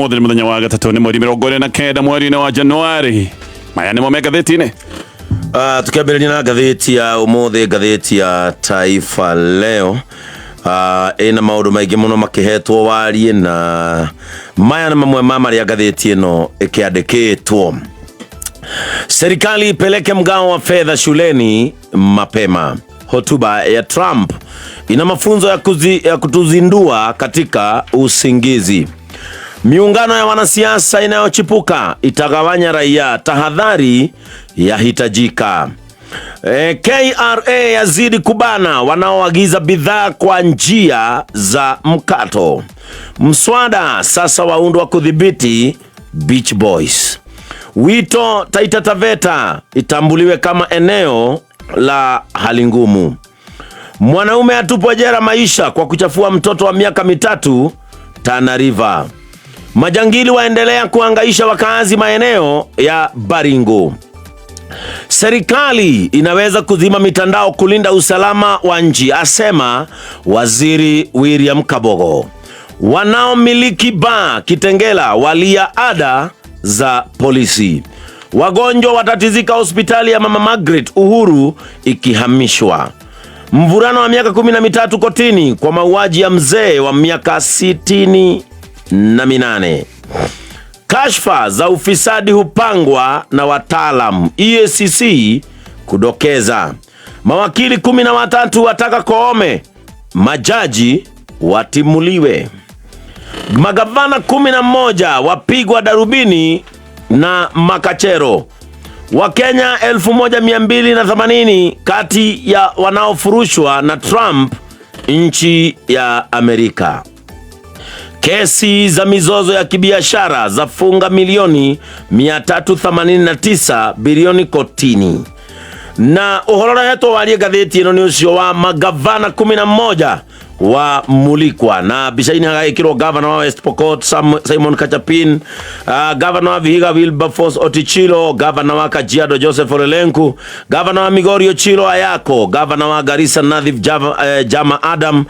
Ũmũthĩ nĩ mũthenya wa gatatũ, nĩ mweri 29 mweri-inĩ wa Januari. Maya nĩmo me ngathĩti-inĩ. Tukiambĩrĩria na ngathĩti ya ũmũthĩ, ngathĩti ya Taifa Leo ĩna maũndũ maingĩ mũno makĩhetwo warie, na maya nĩ mamwe ma marĩa ngathĩti ĩno ĩkĩandĩkĩtwo. Serikali ipeleke mgao wa fedha shuleni mapema. Hotuba ya Trump ina mafunzo ya kutuzindua katika usingizi. Miungano ya wanasiasa inayochipuka itagawanya raia, tahadhari yahitajika. KRA yazidi kubana wanaoagiza bidhaa kwa njia za mkato. Mswada sasa waundwa kudhibiti Beach Boys. Wito Taita Taveta itambuliwe kama eneo la hali ngumu. Mwanaume atupwa jela maisha kwa kuchafua mtoto wa miaka 3 Tana River. Majangili waendelea kuhangaisha wakazi maeneo ya Baringo. Serikali inaweza kuzima mitandao kulinda usalama wa nchi, asema Waziri William Kabogo. Wanaomiliki baa Kitengela walia ada za polisi. Wagonjwa watatizika hospitali ya Mama Margaret Uhuru ikihamishwa. Mvulana wa miaka 13 kotini kwa mauaji ya mzee wa miaka 68. Kashfa za ufisadi hupangwa na wataalam, EACC kudokeza. Mawakili 13 wataka Koome, majaji watimuliwe. Magavana 11 wapigwa darubini na makachero. Wakenya 1280 kati ya wanaofurushwa na Trump nchi ya Amerika. Kesi za mizozo ya kibiashara zafunga milioni 389 bilioni kotini. Na uhoro ũrehetwo warie ngathĩti ĩno nĩ ũcio wa magavana 11 wa mulikwa, na mbica-inĩ hagagĩkĩrwo gavana wa West Pokot Simon Kachapin, gavana wa Vihiga Wilberforce Otichilo, gavana wa Kajiado Joseph Ole Lenku, gavana wa Migori Ochilo Ayako, gavana wa Garissa Nadhif Jama Adam,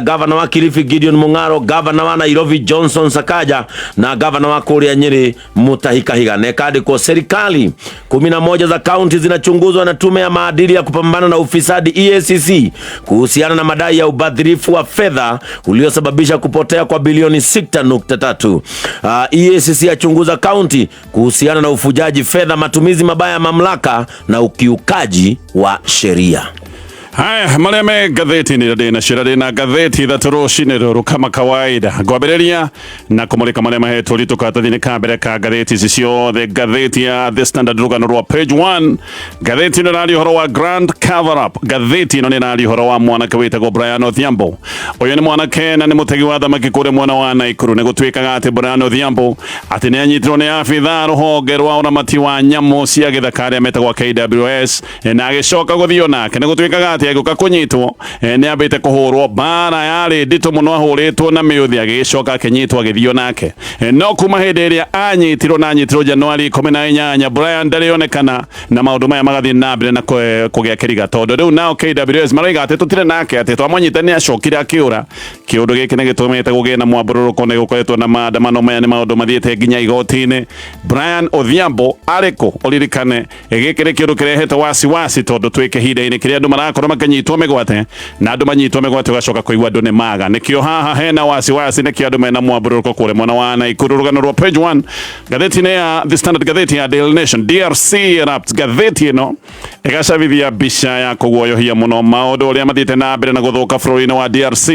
gavana wa Kilifi Gideon Mung'aro, gavana wa Nairobi Johnson Sakaja na gavana wa kũrĩa Nyeri Mutahi Kahiga. Na ĩkandĩkwo serikali 11 za kaunti zinachunguzwa na tume ya maadili ya kupambana na ufisadi EACC kuhusiana na madai ya ubadhirifu wa fedha uliosababisha kupotea kwa bilioni 6.3. EACC yachunguza kaunti kuhusiana na ufujaji fedha, matumizi mabaya ya mamlaka na ukiukaji wa sheria. Haya, marĩa me ngathĩti-inĩ ndĩ na cira, ndĩ na ngathĩti ithatũ rũcinĩ rũrũ kama kawaida. Ngwambĩrĩria na kũmũrĩka marĩa mahetwo ritũ karatathi-inĩ ka mbere ka ngathĩti ici ciothe. Ngathĩti ya The Standard, rũgano rwa page 1, ngathĩti ĩno ĩraria ũhoro wa grand cover up. Ngathĩti ĩno nĩ ĩraria ũhoro wa mwanake wĩtagwo Brian Odhiambo. Ũyũ nĩ mwanake na nĩ mũtegi wa thamaki kũrĩa mwena wa Naikuru. Nĩ gũtuĩkaga atĩ Brian Odhiambo atĩ nĩ anyitirwo nĩ abithaa rũhonge rwa ũramati wa nyamũ cia gĩthaka arĩa metagwo KWS, na agĩcoka gũthio nake. Nĩ gũtuĩkaga atĩ agĩũka kũnyitwo, nĩ ambĩte kũhũrwo mbara yarĩ nditũ mũno, ahũrĩtwo na mĩũthĩ, agĩgĩcoka akĩnyitwo agĩthio nake. No kuma hĩndĩ ĩrĩa anyitirwo, na anyitirwo Januari 18, Brian ndarĩ onekana, na maũndũ maya magathiĩ na mbere na kũgĩa kĩriga, tondũ rĩu nao KWS maroiga atĩ tũtirĩ nake, atĩ twamũnyita nĩ acokire akĩũra. Kĩũndũ gĩkĩ nĩ gĩtũmĩte kũgĩe na mwambũrũrũko, nĩ gũkoretwo na maandamano. Maya nĩ maũndũ mathiĩte nginya igoti-inĩ. Brian Odhiambo arĩ kũ? Ũririkane gĩkĩ nĩ kĩũndũ kĩrehete wasiwasi, tondũ twĩ kĩhinda-inĩ kĩrĩa andũ marakorwo makĩnyitwo mĩgwate, na andũ manyitwo mĩgwate ũgacoka kũigua andũ nĩ maga. Nĩkĩo haha hena wasiwasi, nĩkĩo andũ mena mwambũrũrũko kũrĩa mwena wa Naikuru. Rũgano rwa page 1 ngathĩti-inĩ ya The Standard. Ngathĩti ya Daily Nation, DRC erupts. Ngathĩti ĩno ĩgacabithia mbica ya kũguoyohia mũno, maũndũ ũrĩa mathiĩte na mbere na gũthũka bũrũri-inĩ wa DRC.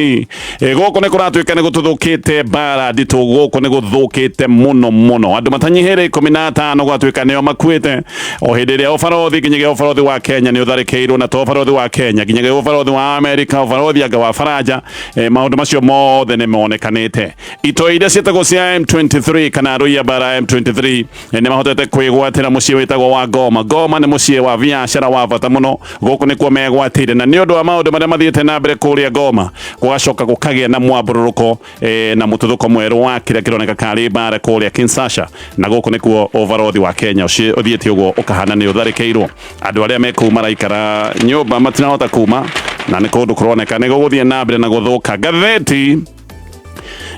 Gũkũ nĩ kũratuĩka nĩ gũtũthũkĩte, mbara nditũ, gũkũ nĩ gũthũkĩte mũno mũno. Andũ matanyihĩre 15 gwatuĩka nĩo makuĩte, o hĩndĩ ĩrĩa ũbarothi nginyagia ũbarothi wa Kenya nĩ ũtharĩkĩirwo, na to ũbarothi wa Kenya, nginyagia ũbarothi wa Amerika, ũbarothi anga wa Faranja. Maũndũ macio mothe nĩ monekanĩte. Itoi iria ciĩtagwo cia M23 kana arũi a mbara M23 nĩ mahotete kwĩgwatĩra mũciĩ wĩtagwo wa Goma. Goma nĩ mũciĩ wa biacara wa bata mũno, gũkũ nĩkuo megwatĩire, na nĩ ũndũ wa maũndũ marĩa mathiĩte na mbere kũrĩa Goma, gũgacoka gũkagĩa na mwambũrũrũko na mũtuthũko mwerũ wa kĩrĩa kĩroneka karĩ mbara kũrĩa Kinshasa, na gũkũ nĩkuo ũbarothi wa Kenya ũthiĩte ũguo ũkahana nĩ ũtharĩkĩirwo. Andũ arĩa me kũu maraikara nyũmba matirahota kuma, na nĩ kũndũ kũroneka nĩ gũgũthiĩ na mbere na gũthũka. Ngathĩti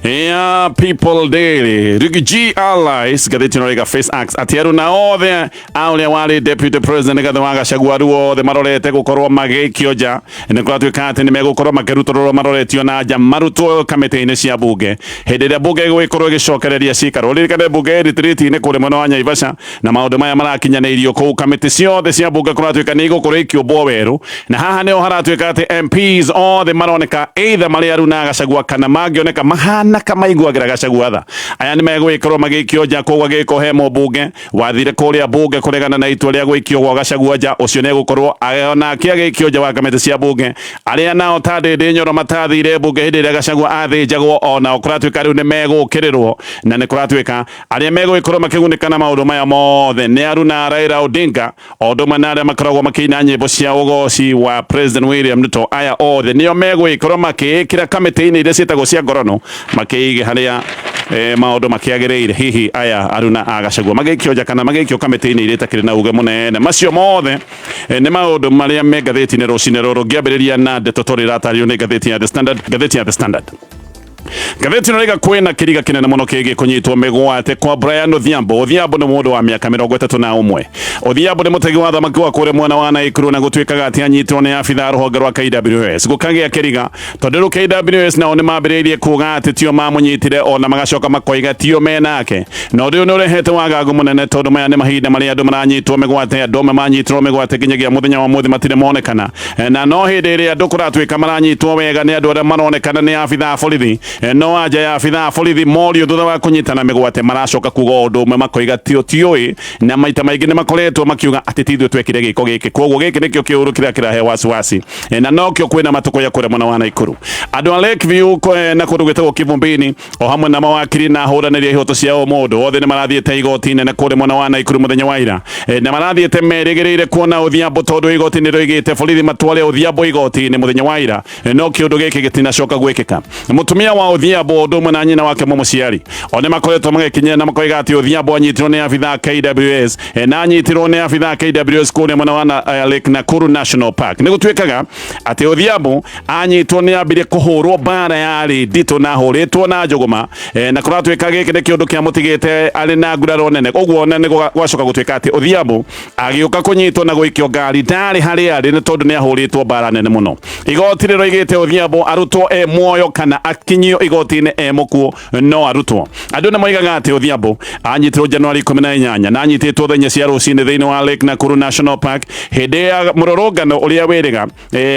Ya People Daily, Riggy G Allies, ngathĩti ĩno ĩga Face Acts atĩ aruna othe a ũrĩa warĩ deputy president Rigathĩ wa Gachagua rĩu othe marorete gũkorwo magĩikio nja. Nĩ kũratuĩka atĩ nĩ megũkorwo makĩrutũrũrwo maroretio na nja, marutwo kamĩtĩ-inĩ cia bunge hĩndĩ ĩrĩa bunge ĩgũgĩkorwo ĩgĩcokereria cikaro. Ũririkane bunge ĩ retreat-inĩ kũrĩa mwena wa Naivasha, na maũndũ maya marakinyanĩirio kũu. Kamĩtĩ ciothe cia bunge kũratuĩka nĩ igũkorwo ikĩũmbwo werũ, na haha nĩho haratuĩka atĩ MPs othe maroneka either marĩ aruna a Gachagua kana mangĩoneka mahana kamaiguagĩra Gachagua tha. Aya nĩ megũgĩkorwo magĩikio nja. Koguo agĩkorwo he mũmbunge wathire kũrĩa bunge kũregana na itua rĩa gũikio gwa Gachagua nja, ũcio nĩ egũkorwo onake agĩikio nja wa kamĩtĩ cia bunge. Arĩa nao ta Ndĩndĩ Nyoro matathire bunge hĩndĩ ĩrĩa Gachagua athĩnjagwo, onao kũratuĩka rĩu nĩ megũkĩrĩrwo. Na nĩ kũratuĩka arĩa megũgĩkorwo makĩgunĩka na maũndũ maya mothe nĩ aruna Raila Odinga, o ũndũ ũmwe na arĩa makoragwo makĩina nyĩmbo cia ũgoci wa President William Ruto. Aya othe nĩo megũgĩkorwo makĩĩkĩra kamĩtĩ-inĩ iria ciĩtagwo cia ngorono, makĩige harĩa maũndũ makĩagĩrĩire. Hihi aya aruna a Gachagua magĩikio nja kana magĩikio kamĩtĩ-inĩ iria itakĩrĩ na uge mũnene? Macio mothe nĩ maũndũ marĩa me ngathĩti-inĩ rũcinĩ rũrũ. Ngĩambĩrĩria na ndeto tũrĩ ĩratarĩrio nĩ ngathĩti ya The Standard. Ngathĩti ya The Standard, ngathĩti ĩno ĩraiga kwĩna kĩriga kĩnene mũno kĩgiĩ kũnyitwo mĩgwate kwa Brian Odhiambo. Odhiambo nĩ mũndũ wa mĩaka 31. Odhiambo nĩ mũtegi wa thamaki wa kũrĩa mwena wa Naikuru, na gũtuĩkaga atĩ anyitwo nĩ abithaa rũhonge rwa KWS. Gũkagĩa kĩriga tondũ rĩu KWS nao nĩ mambĩrĩirie kuga atĩ tio mamũnyitire, ona magacoka makoiga tio menake. Na ũndũ ũyũ nĩ ũrehete wagagu mũnene, tondũ maya nĩ mahinda marĩa andũ maranyitwo mĩgwate. Andũ amwe manyitĩrwo mĩgwate nginyagia mũthenya wa mũthĩ matirĩ monekana. Na no hĩndĩ ĩrĩa andũ kũratuĩka maranyitwo wega nĩ andũ arĩa maronekana nĩ abithaa a borithi, no anja ya abithaa a borithi morio thutha wa kũnyitana mĩgwate, maracoka kuga ũndũ ũmwe, makoiga tio tiũĩ, na maita maingĩ nĩ makoretwo makiuga atĩ ti ithuĩ twekire gĩko gĩkĩ. Koguo gĩkĩ nĩkĩo kĩũru kĩrĩa kĩrahe wasiwasi, na nokĩo kwĩna matũkũya kũrĩa mwena wa Naikuru. Andũ a Lakeview na kũndũ gwĩtagwo Kivumbini, o hamwe na mawakiri na ahũranĩri a ihoto cia ũmũndũ, othe nĩ marathiĩte igoti nene kũrĩa mwena wa Naikuru mũthenya wa ira, na marathiĩte merĩgĩrĩire kuona Odhiambo, tondũ igoti nĩ rĩoigĩte borithi matware Odhiambo igoti-inĩ mũthenya wa ira, no kĩũndũ gĩkĩ gĩtinacoka gwĩkĩka. Mũtumia wa Odhiambo ũndũ ũmwe na nyina wake mũmũciari o nĩ makoretwo magĩkinyĩra na makoiga atĩ Odhiambo anyitirwo nĩ abithaa KWS, na anyitirwo nĩ abithaa KWS kũrĩa mwena wa Lake Nakuru National Park. Nĩ gũtuĩkaga atĩ Odhiambo anyitwo nĩ ambire kũhũrwo mbara yarĩ nditũ na ahũrĩtwo na njũgũma, na kũratuĩka gĩkĩ nĩ kĩũndũ kĩamũtigĩte arĩ na nguraro nene. Ũguo na nĩ gwacoka gũtuĩka atĩ Odhiambo agĩũka kũnyitwo na gũikio ngari ndarĩ harĩa arĩ, nĩ tondũ nĩ ahũrĩtwo mbara nene mũno. Igoti rĩroigĩte Odhiambo arutwo e muoyo kana akinyio igoti-inĩ e mũkuũ, no arutwo. Andũ nĩ moigaga atĩ Odhiambo anyitirwo Januari 18 na anyitĩtwo thaa 4 cia rũcinĩ thĩinĩ wa Lake Nakuru National Park hĩndĩ ya mũrũrũngano ũrĩa wĩrĩga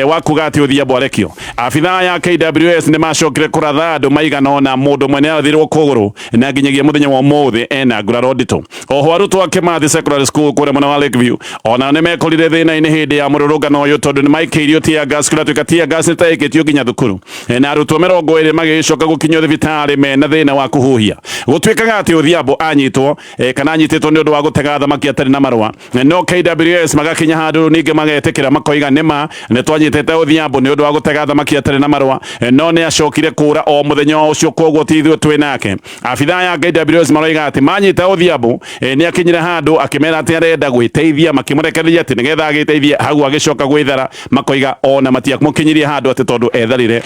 wa kuga atĩ Odhiambo arekio. Abithaa ya KWS nĩ macokire kũratha andũ maigana ũna. Mũndũ ũmwe nĩ arathirwo kũgũrũ na nginyagia mũthenya wa ũmũthĩ ena nguraro nditũ. Oho arutwo a Kimathi Secondary School kũrĩa mwena wa Lakeview ona nĩ mekorire thĩna-inĩ hĩndĩ ya mũrũrũngano ũyũ, tondũ nĩ maikĩirio tear gas. Kũratuĩka tear gas nĩ taĩkĩtio nginya thukuru, na arutwo 20 magĩcoka gũkinyio thibitarĩ mena thĩna wa kũhuhia. Gũtuĩkaga atĩ Odhiambo anyitwo, kana anyitĩtwo nĩ ũndũ wa gũtega thamaki atarĩ na marũa, no KWS magakinya handũ ningĩ magetĩkĩra, makoiga nĩma nĩ twanyitĩte Odhiambo nĩ ũndũ wa gũtega thamaki atarĩ na marũa, no nĩ acokire kũra o mũthenya ũcio, koguo ti ithuĩ twĩ nake. Abithaa ya KWS maroiga atĩ manyita Odhiambo, nĩ akinyire handũ akĩmera atĩ arenda gwĩteithia, makĩmũrekereria atĩ nĩgetha agĩteithie. Hau agĩcoka gwĩthara. Makoiga ona matiamũkinyirie handũ atĩ tondũ etharire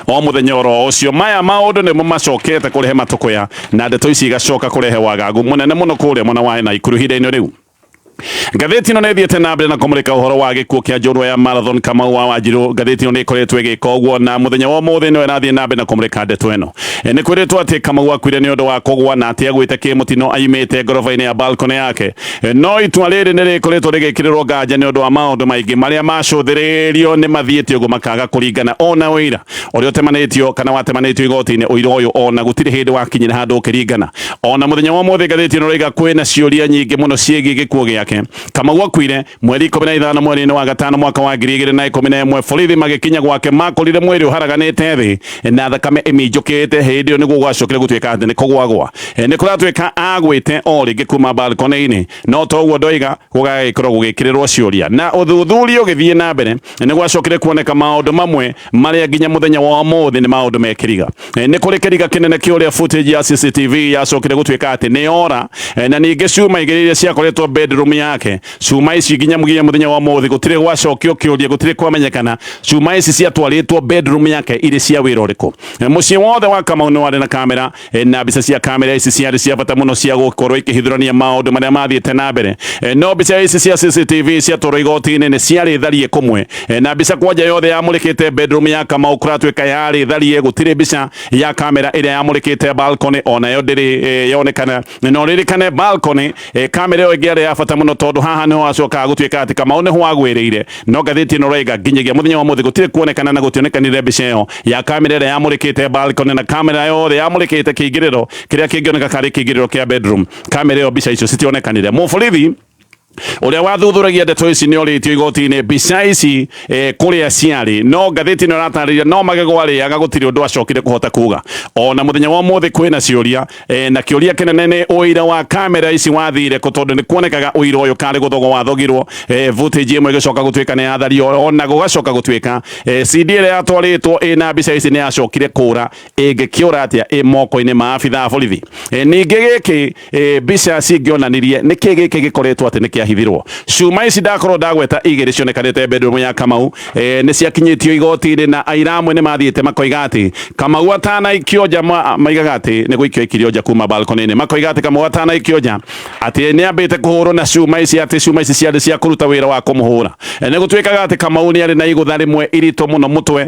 o mũthenya oro ũcio. Maya maũndũ nĩmo macokete kũrehe matũkũya, na ndeto ici igacoka kũrehe wagagu mũnene mũno kũrĩa mwena wa Naikuru ihinda-inĩ rĩu. Ngathĩti ĩno nĩ ĩthiĩte na mbere na kũmũrĩka ũhoro wa gĩkuũ kĩa njorua ya marathon Kamau wa Wanjiru. Ngathĩti ĩno nĩ ĩkoretwo ĩgĩka ũguo, na mũthenya wa ũmũthĩ nĩyo ĩrathiĩ na mbere na kũmũrĩka ndeto ĩno. Nĩ kwĩrĩtwo atĩ Kamau akuire nĩ ũndũ wa kũgwa, na atĩ agwĩte kĩmũtino aimĩte ngoroba-inĩ ya balcony yake, no itua rĩrĩ nĩ rĩkoretwo rĩgĩkĩrĩrwo nganja nĩ ũndũ wa maũndũ maingĩ marĩa macũthĩrĩrio nĩ mathiĩte ũguo makaga kũringana ona ũira ũrĩa ũtemanĩtio kana watemanĩtio igoti-inĩ. Ũira ũyũ ona gũtirĩ hĩndĩ wakinyire handũ ũkĩringana. Ona mũthenya wa ũmũthĩ ngathĩti ĩno ĩroiga kwĩna ciũria nyingĩ mũno ciĩgiĩ gĩkuũ gĩake. Kamau akuire mweri 15 mweri-inĩ wa gatano mwaka wa 2011. Borithi magĩkinya gwake makorire mwĩrĩ ũharaganĩte thĩ na thakame ĩminjũkĩte. Hĩndĩ ĩyo nĩguo gwacokire gũtuĩka atĩ nĩ kũgwagwa. Nĩ kũratuĩka agwĩte o rĩngĩ kuma balcony-inĩ, no toguo ndoiga gũgagĩkorwo gũgĩkĩrĩrwo ciũria na ũthuthuria ũgĩthiĩ na mbere nĩ gwacokire kuoneka maũndũ mamwe marĩa nginya mũthenya wa ũmũthĩ nĩ maũndũ mekĩriga. Nĩ kũrĩ kĩriga kĩnene kĩa ũrĩa footage ya CCTV yacokire gũtuĩka atĩ nĩ yora, na ningĩ cuma igĩrĩ iria ciakoretwo bedroom Yake cuma ici nginya mũginya mũthenya wa mũthĩ gũtirĩ gwacokio kĩũria, gũtirĩ kwamenyekana cuma ici ciatwarĩtwo bedroom yake irĩ cia wĩra ũrĩkũ. Mũciĩ wothe wa Kamau nĩ warĩ na kamera, na mbica cia kamera ici ciarĩ cia bata mũno cia gũkorwo ikĩhithũrania maũndũ marĩa mathiĩte na mbere. No mbica ici cia CCTV ciatwarwo igoti-inĩ nĩ ciarĩ tharie kũmwe, na mbica kwanja yothe yamũrĩkĩte bedroom ya Kamau kũratuĩka yarĩ tharie. Gũtirĩ mbica ya kamera ĩrĩa yamũrĩkĩte balcony, onayo ndĩrĩ yonekana. No ririkane balcony, kamera ĩyo ĩngĩ yarĩ ya bata mũno tondũ haha nĩho acokaga gũtuĩka atĩ Kamau nĩho agwĩrĩire. No ngathĩti ĩno raiga nginyagia mũthenya wa mũthĩ gũtirĩ kuonekana na gũtionekanire mbica ĩyo ya kamera ĩrĩa yamũrĩkĩte balcony na kamera yothe yamũrĩkĩte kĩingĩrĩro kĩrĩa kĩngĩoneka karĩ kĩingĩrĩro kĩa bedroom. Kamera ĩyo, mbica icio citionekanire. Mũborithi ũrĩa wathuthuragia ndeto ici nĩ orĩtio igoti-inĩ mbica ici kũrĩa ciarĩ, no ngathĩti ĩno ĩratarĩria no magego arĩaga, gũtirĩ ũndũ acokire kũhota kuga. Ona mũthenya wa ũmũthĩ kwĩna ciũria, na kĩũria kĩnene nĩ ũira wa kamera ici wathire kũ, tondũ nĩ kuonekaga ũira ũyũ karĩ gũthogwo wathogirwo, footage ĩmwe ĩgĩcoka gũtuĩka nĩ yathario, ona gũgacoka gũtuĩka CD ĩrĩa yatwarĩtwo ĩna mbica ici nĩ yacokire kũra. Ĩngĩkĩũra atĩa ĩ moko-inĩ ma abithaa a borithi? Ningĩ gĩkĩ mbica cingĩonanirie nĩ kĩ gĩkĩ gĩkoretwo atĩ nĩ kĩahithirwo. Cuma ici ndakorwo ndagweta igĩrĩ cionekanĩte bedroom ya Kamau, nĩ ciakinyĩtio igoti-inĩ, na aira amwe nĩ mathiĩte makoiga atĩ Kamau atanaikio nja, maigaga atĩ nĩ gũikio aikirio nja kuma balcony-inĩ, makoiga atĩ Kamau atanaikio nja atĩ nĩ ambĩte kũhũrwo na cuma ici, atĩ cuma ici ciarĩ cia kũruta wĩra wa kũmũhũra. Nĩ gũtuĩkaga atĩ Kamau nĩ arĩ na igũtha rĩmwe iritũ mũno mũtwe.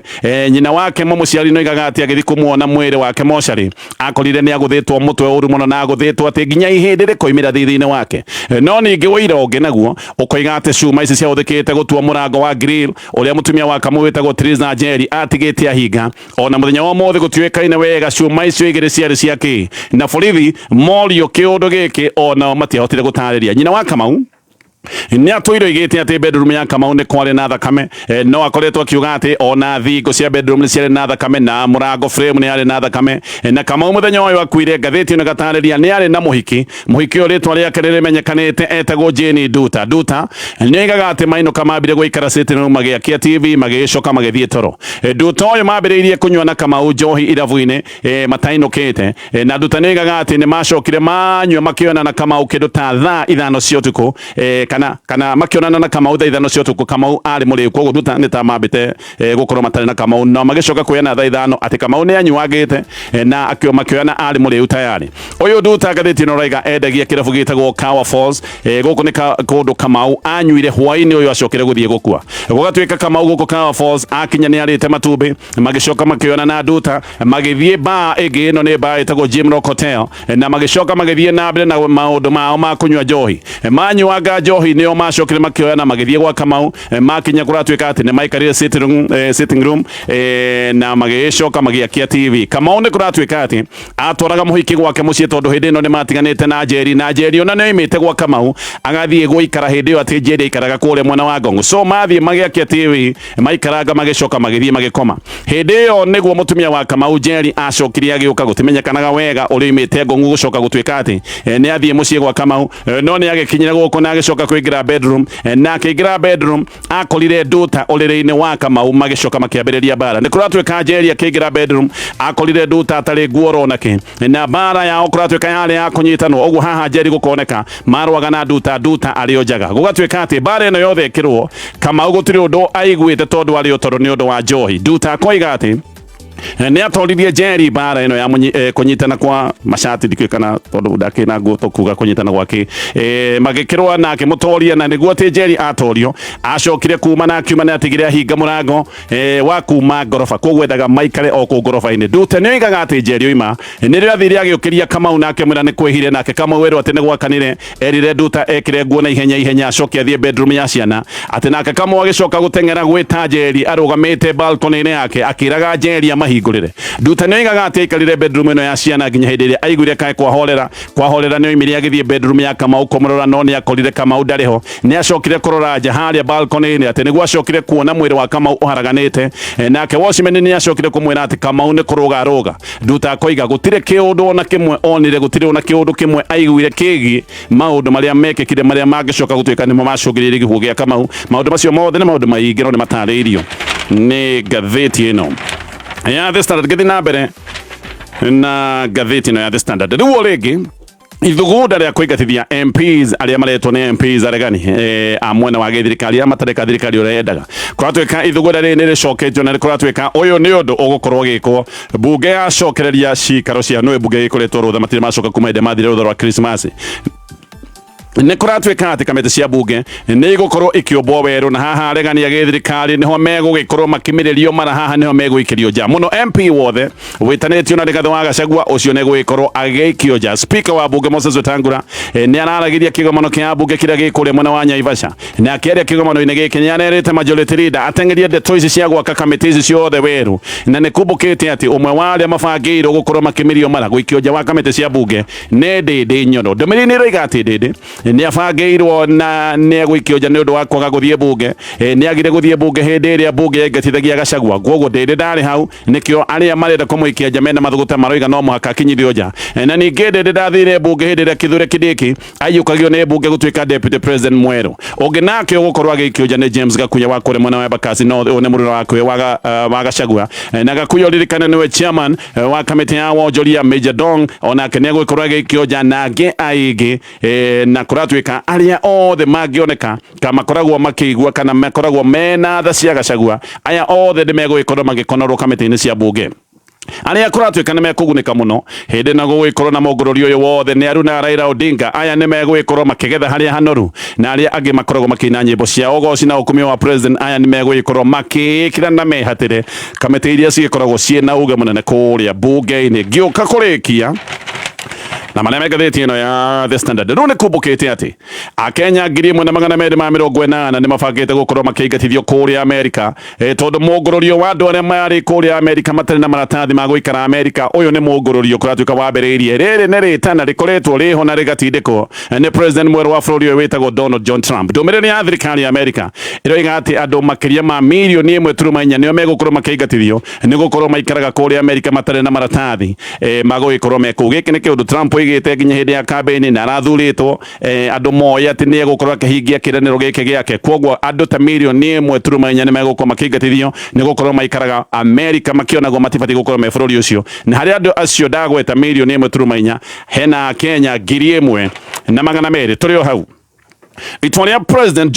Nyina wake mũmũciari nĩ oigaga atĩ agĩthiĩ kũmuona mwĩrĩ wake mocarĩ akorire nĩ agũthĩtwo mũtwe ũru mũno na agũthĩtwo atĩ nginya ihĩndĩ rĩkoimĩra thithi-inĩ wake. No ningĩ ũira ũngĩ naguo ũkoiga atĩ cuma ici ciahũthĩkĩte gũtua mũrango wa grill ũrĩa mũtumia wa Kamau wĩtagwo Triza Njeri atigĩte ahinga. Ona mũthenya wa ũmũthĩ gũtiũĩkaine wega cuma icio igĩrĩ ciarĩ cia kĩ, na borithi morio kĩũndũ gĩkĩ onao matiahotire gũtarĩria. Nyina wa Kamau nĩ atũire oigĩte atĩ bedroom ya Kamau nĩ kwarĩ na thakame, no akoretwo akiuga atĩ ona thingo cia bedroom nĩ ciarĩ na thakame na mũrango frame nĩ yarĩ na thakame. Na Kamau mũthenya ũyũ akuire, ngathĩti ĩno ĩgatarĩria nĩ arĩ na mũhiki. Mũhiki ũyũ rĩtwa rĩake nĩrĩmenyekanĩte, etagwo Jane Nduta. Nduta nĩ oigaga atĩ mainũka mambire gũikara sitting room magĩakia TV, magĩcoka magĩthiĩ toro. Nduta ũyũ mambĩrĩirie kũnyua na Kamau njohi irabu-inĩ matainũkĩte, na Nduta nĩ oigaga atĩ nĩ macokire manyua makĩonana na Kamau kĩndũ ta thaa 5 cia ũtukũ, kana makĩonana na Kamau thaa 5 cia ũtukũ. Kamau arĩ mũrĩu, koguo Nduta nĩ ta mambĩte gũkorwo matarĩ na Kamau, no magĩcoka kuoyana thaa 5 atĩ Kamau nĩ anyuangĩte, na makĩoyana arĩ mũrĩu tayarĩ. Ũyũ Nduta, ngathĩti ĩno raiga, endagia kĩrabu gĩtagwo Kawa Falls. Gũkũ nĩ kũndũ Kamau anyuire hwaĩ-inĩ ũyũ acokire gũthiĩ gũkua. Gũgatuĩka Kamau gũkũ Kawa Falls akinya nĩ arĩte matumbĩ, magĩcoka makĩoyana na Nduta magĩthiĩ baa ĩngĩ, ĩno nĩ baa ĩtagwo Jim Rock Hotel, na magĩcoka magĩthiĩ na mbere na maũndũ mao ma kũnyua njohi. Manyuanga njohi nĩo macokire makĩoyana magĩthiĩ gwa Kamau. Makinya kũratuĩka atĩ nĩ maikarire sitting room, na magĩcoka magĩakia TV. Kamau nĩ kũratuĩka atĩ atwaraga mũhiki gwake mũciĩ tondũ hĩndĩ ĩno nĩ matiganĩte na Njeri, na Njeri ona nĩ oimĩte gwa Kamau agathiĩ gũikara hĩndĩ ĩyo atĩ Njeri aikaraga kũrĩa mwena wa Ngong'u. So mathiĩ magĩakia TV, maikaranga, magĩcoka magĩthiĩ magĩkoma. Hĩndĩ ĩyo nĩguo mũtumia wa Kamau Njeri acokire agĩũka. Gũtimenyekanaga wega ũrĩa oimĩte Ngong'u gũcoka gũtuĩka atĩ nĩ athiĩ mũciĩ gwa Kamau, no nĩ agĩkinyire gũkũ na agĩcoka kũingĩra bedroom, na akĩingĩra bedroom akorire Nduta ũrĩrĩ-inĩ wa Kamau, magĩcoka makĩambĩrĩria mbara. Nĩ kũratuĩka Njeri akĩingĩra bedroom akorire Nduta atarĩ nguo ronake, na mbara yao kũratuĩka yarĩ ya kũnyitanwo ũguo. Haha Njeri gũkoneka marũaga na Nduta, Nduta arĩ o njaga. Gũgatuĩka atĩ mbara ĩno yothe ĩkĩrwo Kamau gũtirĩ ũndũ aiguĩte tondũ arĩ o tondũ nĩ ũndũ wa njohi. Nduta akoiga atĩ nĩ atoririe Njeri mbara ĩno ya kũnyitana kwa macati, ndikĩũĩ kana tondũ ndakĩna nguo tũkuga kũnyitana gwake, magĩkĩrũa na akĩmũtoria. Na nĩguo atĩ Njeri atorio acokire kuma na akiuma nĩ atigire ahinga mũrango wa kuma ngoroba, koguo endaga maikare o kũu ngoroba-inĩ. Ndute nĩ oigaga atĩ Njeri oima nĩrĩo athire agĩũkĩria Kamau na akĩmwĩra nĩ kwĩhire, nake Kamau erwo atĩ nĩ gwakanire, erire Nduta ekĩre nguo na ihenya ihenya acoke athiĩ bedroom ya ciana, atĩ nake Kamau agĩcoka gũteng'era gwĩta Njeri arũgamĩte balcony-inĩ yake akĩraga Njeri amahingũrĩre. Nduta nĩ oigaga atĩ aikarire bedroom ĩno ya ciana nginya hĩndĩ ĩrĩa aiguire kaĩ kwahorera. Kwahorera nĩ oimire agĩthiĩ bedroom ya Kamau kũmũrora, no nĩ akorire Kamau ndarĩ ho. Nĩ acokire kũrora nja harĩa balcony-inĩ, atĩ nĩguo acokire kuona mwĩrĩ wa Kamau ũharaganĩte. Nake watchman nĩ acokire kũmwĩra atĩ Kamau nĩ kũrũga arũga. Nduta akoiga gũtirĩ kĩũndũ ona kĩmwe onire, gũtirĩ ona kĩũndũ kĩmwe aiguire kĩgiĩ maũndũ marĩa mekĩkire marĩa mangĩcoka gũtuĩka nĩmo macũngĩrĩirie gĩkuũ gĩa Kamau. Maũndũ macio mothe nĩ maũndũ maingĩ no nĩ matarĩirio nĩ ngathĩti ĩno ya The Standard. Ngĩthiĩ na mbere na ngathĩti ĩno ya The Standard rĩu o rĩngĩ. Ithugunda rĩa kũingatithia MPs arĩa maretwo nĩ MPs aregani a mwena wa gĩthirikari arĩa matareka thirikari ũrĩa yendaga. Kũratuĩka ithugunda rĩrĩ nĩ rĩcoketio na kũratuĩka ũyũ nĩ ũndũ ũgũkorwo ũgĩkwo mbunge yacokereria cikaro cia nũĩ mbunge gĩkoretwo rũtha matirĩ macoka kuma hĩndĩ mathire rũtha rwa Krismasi. Nĩ kũratuĩka atĩ kamĩtĩ cia mbunge nĩ igũkorwo ikĩũmbwo werũ na haha aregani a gĩthirikari nĩho megũgĩkorwo makĩmĩrĩrio mara haha nĩho megũikĩrio nja mũno. MP wothe wĩtanĩtio na Rigathĩ wa Gachagua ũcio nĩ gũgĩkorwo agĩikio nja. Speaker wa mbunge Moses Wetangula nĩ araragĩria kĩgomano kĩa mbunge kĩrĩa gĩ kũrĩa mwena wa Naivasha, na akĩaria kĩgomano-inĩ gĩkĩ nĩ arerĩte majority leader ateng'erie ndeto ici cia gwaka kamĩtĩ ici ciothe werũ, na nĩ kumbũkĩte atĩ ũmwe wa arĩa mabangĩirwo gũkorwo makĩmĩrio mara gũikio nja wa kamĩtĩ cia mbunge nĩ Ndĩndĩ Nyoro. Ndũmĩrĩri nĩ ĩroiga atĩ Ndĩndĩ nĩ abangĩirwo na nĩ egũikio nja nĩ ũndũ wa kwaga gũthiĩ mbunge. Nĩ agire gũthiĩ mbunge hĩndĩ ĩrĩa mbunge yaingatithagia Gachagua, kwoguo Ndĩndĩ ndarĩ hau, nĩkĩo arĩa marenda kũmũikia nja mena mathũgũta maroiga no mũhaka akinyithio nja. Na ningĩ Ndĩndĩ ndathire mbunge hĩndĩ ĩrĩa Kithure Kindiki aiyũkagio nĩ mbunge gũtuĩka deputy president mwerũ. Ũngĩ nake ũgũkorwo agĩikio nja nĩ James Gakuya wa kũrĩa mwena wa Embakasi North, ũyũ nĩ mũruna wake wa Gachagua. Na Gakuya ũririkane nĩwe chairman wa kamĩtĩ ya wonjoria Major Dong, onake nĩ egũgĩkorwo agĩikio nja na angĩ aingĩ. Na kũratuĩka arĩa othe mangĩoneka ka makoragwo makĩigua kana makoragwo mena tha cia Gachagua, aya othe nĩ megũgĩkorwo magĩkonorwo kamĩtĩ-inĩ cia mbunge. Arĩa kũratuĩka nĩ mekũgunĩka mũno hĩndĩ na gũgĩkorwo na mũngũrũri ũyũ wothe nĩ Aruna Raila Odinga. Aya nĩ megũgĩkorwo makĩgetha harĩa hanoru, na arĩa angĩ makoragwo makĩina nyĩmbo cia ũgoci na ũkumio wa president, aya nĩ megũgĩkorwo makĩĩkĩra na mehatĩre kamĩtĩ iria cigĩkoragwo ciĩna uge mũnene kũrĩa mbunge-inĩ. Ngĩũka kũrĩkia na marĩa me ngathĩti ĩno ya The Standard, rĩu nĩ kumbũkĩte atĩ Akenya 1280 nĩ mabangĩte gũkorwo makĩingatithio kũrĩa Amerika, tondũ mũngũrũrio wa andũ arĩa marĩ kũrĩa Amerika matarĩ na maratathi ma gũikara Amerika, ũyũ nĩ mũngũrũrio kũratuĩka wambĩrĩirie. Rĩrĩ nĩ rĩtana rĩkoretwo rĩho na rĩgatindĩkwo nĩ president mwerũ wa bũrũri ũyũ wĩtagwo Donald John Trump. Ndũmĩrĩri ya thirikari ya Amerika ĩroiga atĩ andũ makĩria ma 1.4 million nĩo megũkorwo makĩingatithio nĩ gũkorwo maikaraga kũrĩa Amerika matarĩ na maratathi ma gũgĩkorwo me kũu. Gĩkĩ nĩ kĩũndũ Trump oigĩte nginya hĩndĩ ya campaign na arathurĩtwo, andũ moĩ atĩ nĩ egũkorwo akĩhingia kĩĩranĩro gĩkĩ gĩake. Kwoguo andũ ta 1.4 million nĩ megũkorwo makĩingatithio nĩ gũkorwo maikaraga Amerika makĩonagwo matibatiĩ gũkorwo me bũrũri ũcio. Na harĩ andũ acio ndagweta 1.4 million, hena Kenya 1,200. Tũrĩ o hau, itua rĩa President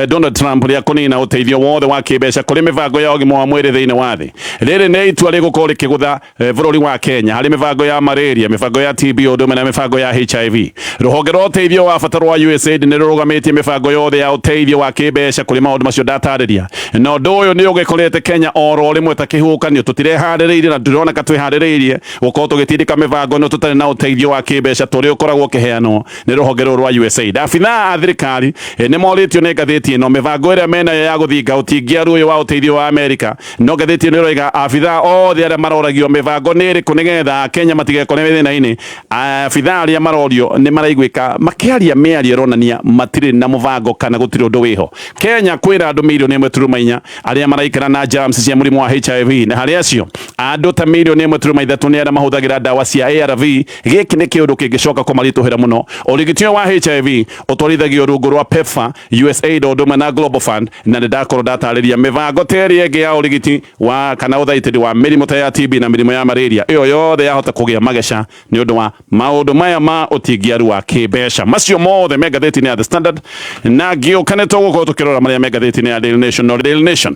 Donald Trump rĩa kũnina ũteithio wothe wa kĩmbeca kũrĩ mĩbango ya ũgima wa mwĩrĩ thĩinĩ wa thĩ, rĩrĩ nĩ itua rĩgũkorwo rĩkĩgũtha bũrũri wa Kenya harĩ mĩbango ya malaria, mĩbango ya TB ũndũ ũmwe na mĩbango ya HIV. Rũhonge rwa ũteithio wa bata rwa USAID nĩ rũrũgamĩtie mĩbango yothe ya ũteithio wa kĩmbeca kũrĩ maũndũ macio ndatarĩria, na ũndũ ũyũ nĩ ũgĩkorete Kenya oro rĩmwe ta kĩhuhũkanio. Tũtireharĩrĩirie na ndũroneka twĩharĩrĩirie gũkorwo tũgĩtindĩka mĩbango ĩno tũtarĩ na ũteithio wa kĩmbeca tũrĩa ũkoragwo ũkĩheanwo nĩ rũhonge rũrũ rwa USAID. Abithaa a thirikari nĩ morĩtio nĩ ngathĩti ĩno mĩbango ĩrĩa menayo ya gũthinga ũtingiaru ũyũ wa ũteithio wa Amerika, no ngathĩti ĩno ĩroiga abithaa othe arĩa maroragio mĩbango nĩ ĩrĩkũ nĩgetha Akenya matigekore thĩna-inĩ, abithaa arĩa marorio nĩ maraiguĩka makĩaria mĩario ĩronania matirĩ na mũbango kana gũtirĩ ũndũ wĩho. Kenya kwĩra andũ 1.4 million arĩa maraikara na germs cia mũrimũ wa HIV, na harĩ acio andũ ta 1.3 million nĩ arĩa mahũthagĩra ndawa cia ARV. Gĩkĩ nĩ kĩũndũ kĩngĩcoka kũmaritũhĩra mũno. Ũrigiti ũyũ wa HIV ũtwarithagio rungu rwa PEPFAR, USAID ũndũ ũmwe na Global Fund, na nĩ ndakorwo ndatarĩria mĩbango ta ĩrĩa ĩngĩ ya ũrigiti wa kana ũthaitĩri wa mĩrimũ ta ya TB na mĩrimũ ya malaria, ĩyo yothe yahota kũgĩa mageca nĩ ũndũ wa maũndũ maya ma ũtingiaru wa kĩmbeca. Macio mothe me ngathĩti-inĩ ya The Standard, na ngĩũka nĩ tũgũkorwo tũkĩrora marĩa me ngathĩti-inĩ ya Daily Nation. No Daily Nation,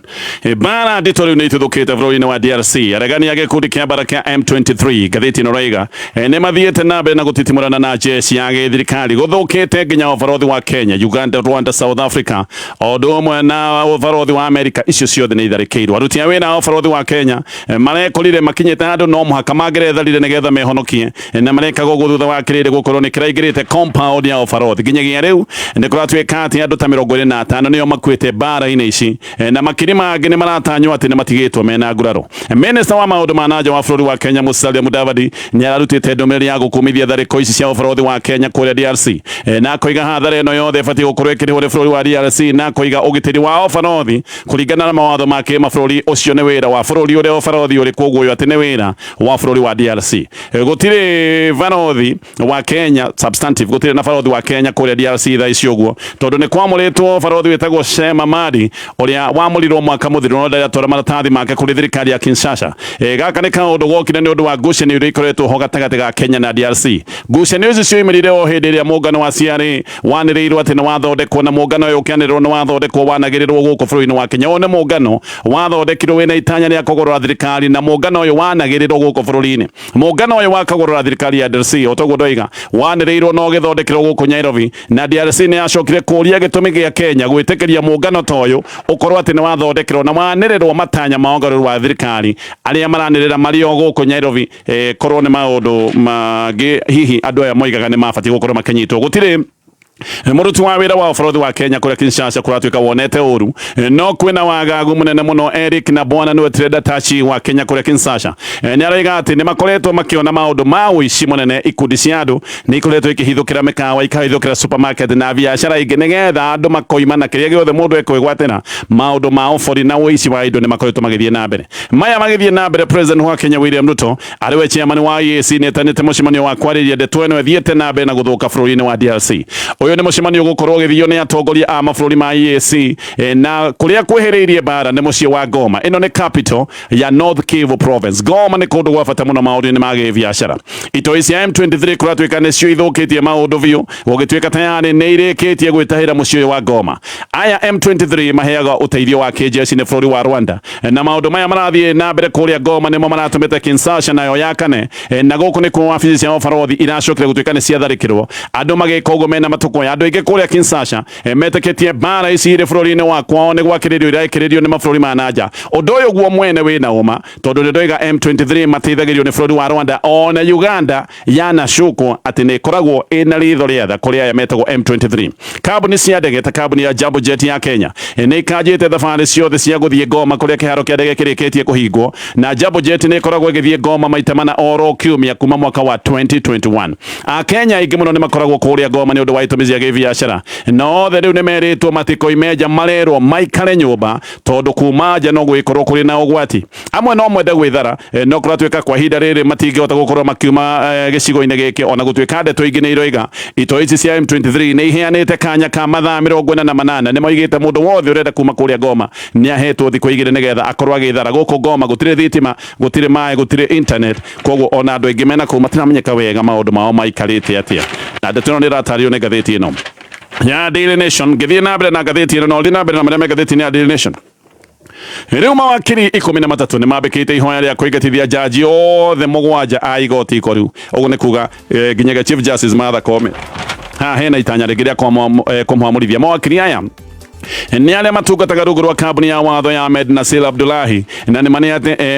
mbara nditũ rĩu nĩ ituthũkĩte bũrũri-inĩ wa DRC. Aregani a gĩkundi kĩa mbara kĩa M23, ngathĩti ĩno raiga, nĩ mathiĩte na mbere na gũtitimũrana na jeshi ya gĩthirikari. Gũthũkĩte nginya ũbarothi wa Kenya, Uganda, Rwanda, South Africa o ũndũ ũmwe na ũbarothi wa Amerika, icio ciothe nĩ itharĩkĩirwo. Aruti a wĩra a ũbarothi wa Kenya marekorire makinyĩte handũ no mũhaka mangĩretharire nĩgetha mehonokie, na marekaga ũguo thutha wa kĩrĩndĩ gũkorwo nĩ kĩraingĩrĩte compound ya ũbarothi. Nginyagia rĩu nĩ kũratuĩka atĩ andũ ta 25 nĩo makuĩte mbara-inĩ ici, na makiri mangĩ nĩ maratanywo atĩ nĩ matigĩtwo mena nguraro. Minista wa maũndũ ma nanja wa bũrũri wa Kenya Musalia Mudavadi nĩ ararutĩte ndũmĩrĩri ya gũkumithia tharĩko ici cia ũbarothi wa Kenya kũrĩa DRC, na akoiga hathara ĩno yothe ĩbatiĩ gũkorwo ĩkĩrĩhwo nĩ bũrũri wa DRC na kũiga ũgitĩri wa ũbarothi kũringana na mawatho ma kĩmabũrũri. Ũcio nĩ wĩra wa bũrũri ũrĩa ũbarothi ũrĩ, koguo ũyũ atĩ nĩ wĩra wa bũrũri wa DRC. Gũtirĩ barothi wa Kenya substantive, gũtirĩ na barothi wa Kenya kũrĩa DRC thaa ici ũguo, tondũ nĩ kwamũrĩtwo barothi wĩtagwo Shem Amadi ũrĩa wamũrirwo mwaka mũthiru no ndarĩ atwara maratathi make kũrĩ thirikari ya Kinshasa. Gaka nĩ kaũndũ gokire nĩ ũndũ wa ngucanio iria ikoretwo ho gatagatĩ ga Kenya na DRC. Ngucanio ici cioimĩrire o hĩndĩ ĩrĩa mũngano wa CRA wanĩrĩirwo atĩ nĩ wathondekwo, na mũngano ũyũ ũkĩanĩrĩrwo nĩ wathondekwo wanagĩrĩrwo gũkũ bũrũri-inĩ wa Kenya. Ũyũ nĩ mũngano wathondekirwo wĩna itanya rĩa kũgũrũra thirikari, na mũngano ũyũ wanagĩrĩrwo gũkũ bũrũri-inĩ. Mũngano ũyũ wa kũgũrũra thirikari ya DRC, o toguo ndoiga, wanĩrĩirwo na ũgĩthondekerwo gũkũ Nairobi, na DRC nĩ yacokire kũria gĩtũmi gĩa Kenya gwĩtĩkĩria mũngano ta ũyũ ũkorwo atĩ nĩ wathondekerwo na wanĩrĩrwo matanya ma ũgarũrũ wa thirikari arĩa maranĩrĩra marĩ o gũkũ Nairobi. Korwo nĩ maũndũ mangĩ hihi andũ aya moigaga nĩ mabatiĩ gũkorwo makĩnyitwo. Gũtirĩ mũruti wa wĩra wa ũbarothi wa Kenya kũrĩa Kinshasa kũratuĩka wonete ũru, no kwĩna wagagu mũnene mũno. Eric na bwana nĩwe trader tachi wa Kenya kũrĩa Kinshasa, nĩ araiga atĩ nĩ makoretwo makĩona maũndũ ma ũici mũnene. Ikundi cia andũ nĩ ikoretwo ikĩhithũkĩra mĩkawa, ikahithũkĩra supermarket na biacara ingĩ nĩgetha andũ makoima na kĩrĩa gĩothe mũndũ ekwĩgwatĩra. Maũndũ ma ũbori na ũici wa indo nĩ makoretwo magĩthiĩ na mbere. Maya magĩthiĩ na mbere, President wa Kenya William Ruto arĩ we chairman wa EAC nĩ etanĩte mũcemanio wa kwarĩria ndeto ĩno ĩthiĩte na mbere na gũthũka bũrũri-inĩ wa DRC. Ũyũ nĩ mũcemanio ũgũkorwo ũgĩthio nĩ atongoria a mabũrũri ma EAC, na kũrĩa kwĩhĩrĩirie mbara nĩ mũciĩ wa Goma. Ĩno nĩ capital ya North Kivu province. Goma nĩ kũndũ gwa bata mũno maũndũ-inĩ ma gĩbiacara. Itoi cia M23 kũratuĩka nĩcio ithũkĩtie maũndũ biũ, gũgĩtuĩka tayarĩ nĩ irĩkĩtie gwĩtahĩra mũciĩ ũyũ wa Goma. Aya M23 maheaga ũteithio wa kĩjeshi nĩ bũrũri wa Rwanda, na maũndũ maya marathiĩ na mbere kũrĩa Goma nĩmo maratũmĩte Kinshasa nayo yakane, na gũkũ nĩkuo wabici cia ũbarothi iracokire gũtuĩka nĩ ciatharĩkĩrwo, andũ magĩka ũguo mena matũkũya. Andũ aingĩ kũrĩa Kinshasa metĩkĩtie mbara ici irĩ bũrũri-inĩ wa kwao nĩ gwakĩrĩrio irekĩrĩrio nĩ mabũrũri ma nanja. Ũndũ ũyũ guo mwene wĩna ũma, tondũ nĩ ndoiga M23 mateithagĩrio nĩ bũrũri wa Rwanda, ona Uganda yanacukwo atĩ nĩ ĩkoragwo ĩna ritho rĩa tha kũrĩ aya metagwo M23. Kambuni cia ndege ta kambuni ya Jambo Jet ya Kenya nĩ ikanjĩte thabarĩ ciothe cia gũthiĩ Goma kũrĩa kĩharo kĩa ndege kĩrĩkĩtie kũhingwo, na Jambo Jet nĩ ĩkoragwo ĩgĩthiĩ Goma maita mana oro kiumia kuma mwaka wa 2021. Akenya aingĩ mũno nĩ makoragwo kũrĩa Goma nĩ ũndũ wa itũmi cia gĩbiacara, na othe rĩu nĩ merĩtwo matikoime nja, marerwo maikare nyũmba tondũ kuma nja no gũgĩkorwo kũrĩ na ũgwati. Amwe no mwende gwĩthara, no kũratuĩka kwa ihinda rĩrĩ matingĩhota gũkorwo makiuma gĩcigo-inĩ gĩkĩ, ona gũtuĩka ndeto ingĩ nĩ iroiga itoi ici cia M23 nĩ iheanĩte kanya ka mathaa 48. Nĩ moigĩte mũndũ wothe ũrenda kuma kũrĩa Goma nĩ ahetwo thikũ 2 nĩgetha akorwo agĩthara. Gũkũ Goma gũtirĩ thitima, gũtirĩ maĩ, gũtirĩ internet, koguo ona andũ aingĩ mena kũu matiramenyeka wega maũndũ mao maikarĩte atĩa, na ndeto ĩno nĩ ĩratarĩrio nĩ ngathĩti ĩno ya Daily Nation. Ngĩthiĩ na mbere na ngathĩti ĩno, no thiĩ na mbere na marĩa me ngathĩti-inĩ ya Daily Nation. Rĩu mawakiri 13 nĩ mambĩkĩte ihoya rĩa kũingatithia jaji othe 7 a igoti ikoru. Ũguo nĩ kuga nginyagia Chief Justice Martha Koome. Haha hena itanya rĩngĩ rĩa kũmwamũrithia. Mawakiri aya nĩ arĩa matungataga rungu rwa kambuni ya watho ya Ahmed Nasir Abdullahi, na nĩ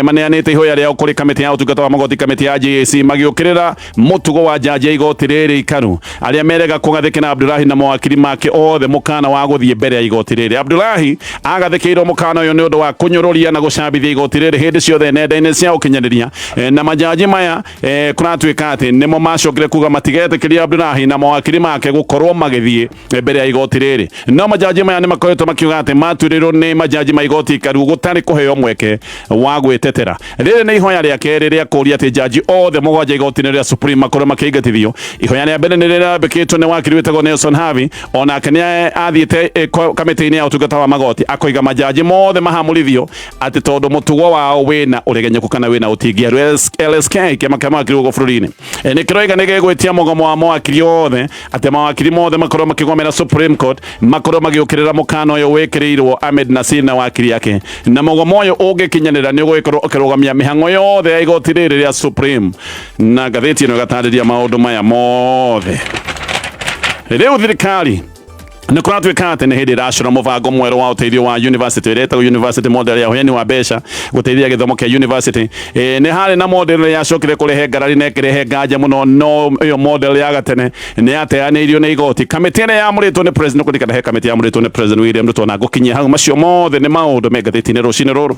maneanĩte ihoya rĩao kũrĩ kamĩtĩ ya ũtungata wa magoti, kamĩtĩ ya JSC, magĩũkĩrĩra mũtugo wa jaji ya igoti rĩrĩ ikaru arĩa merega kũgathĩkĩra Abdullahi na mawakiri make othe mũkana wa gũthiĩ mbere ya igoti rĩrĩ. Abdullahi agathĩkĩirwo mũkana ũyũ nĩ ũndũ wa kũnyũrũria na gũcambithia igoti rĩrĩ hĩndĩ ciothe nenda-inĩ cia ũkinyanĩria, na majaji maya kũratuĩka atĩ nĩmo macokire kuga matigetĩkĩria Abdullahi na mawakiri make gũkorwo magĩthiĩ mbere ya igoti rĩrĩ. No majaji maya nĩ makoretwo makiuga atĩ matuĩrĩirwo nĩ majaji ma igoti ikaru gũtarĩ kũheo mweke wa gwĩtetera. Rĩrĩ nĩ ihoya rĩa kerĩ rĩa kũũria atĩ jaji othe 7 igoti-inĩ rĩa Supreme makorwo makĩingatithio. Ihoya rĩa mbere nĩ rĩrambĩkĩtwo nĩ wakiri wĩtagwo Nelson Havi, onake nĩ athiĩte kamĩtĩ-inĩ ya ũtungata wa magoti akoiga majaji mothe mahamũrithio atĩ tondũ mũtugo wao wĩna ũregenyũku kana wĩna ũtingiaru. LSK, kĩama kĩa mawakiri gũkũ bũrũri-inĩ, nĩ kĩroiga nĩ gĩgwĩtia mũgomo wa mawakiri othe, atĩ mawakiri mothe makorwo makĩgomera Supreme Court, makorwo magĩũkĩrĩra mũkana ũyũ wĩkĩrĩirwo Ahmed Nasir na wakiri ake, na mũgomo ũyũ ũngĩkinyanĩra nĩ ũgũgĩkorwo ũkĩrũgamia mĩhang'o yothe ya igoti rĩrĩ rĩa Supreme. Na ngathĩti ĩno ĩgatarĩria maũndũ maya mothe. Rĩu thirikari nĩ kũratuĩka atĩ nĩ hĩndĩ ĩracora mũbango mwerũ wa ũteithio wa university ĩrĩa ĩtagwo university model ya ũheani wa mbeca gũteithia gĩthomo kĩa university. Nĩ harĩ na model ĩrĩa yacokire kũrehe ngarari na ĩkĩrehe nganja mũno, no ĩyo model ya gatene nĩ yateanĩirio nĩ igoti. Kamĩtĩ ĩrĩa yamũrĩtwo nĩ president, kũririkana he kamĩtĩ yamũrĩtwo nĩ President William Ruto, na ngũkinyia hau. Macio mothe nĩ maũndũ me ngathĩti-inĩ rũcinĩ rũrũ.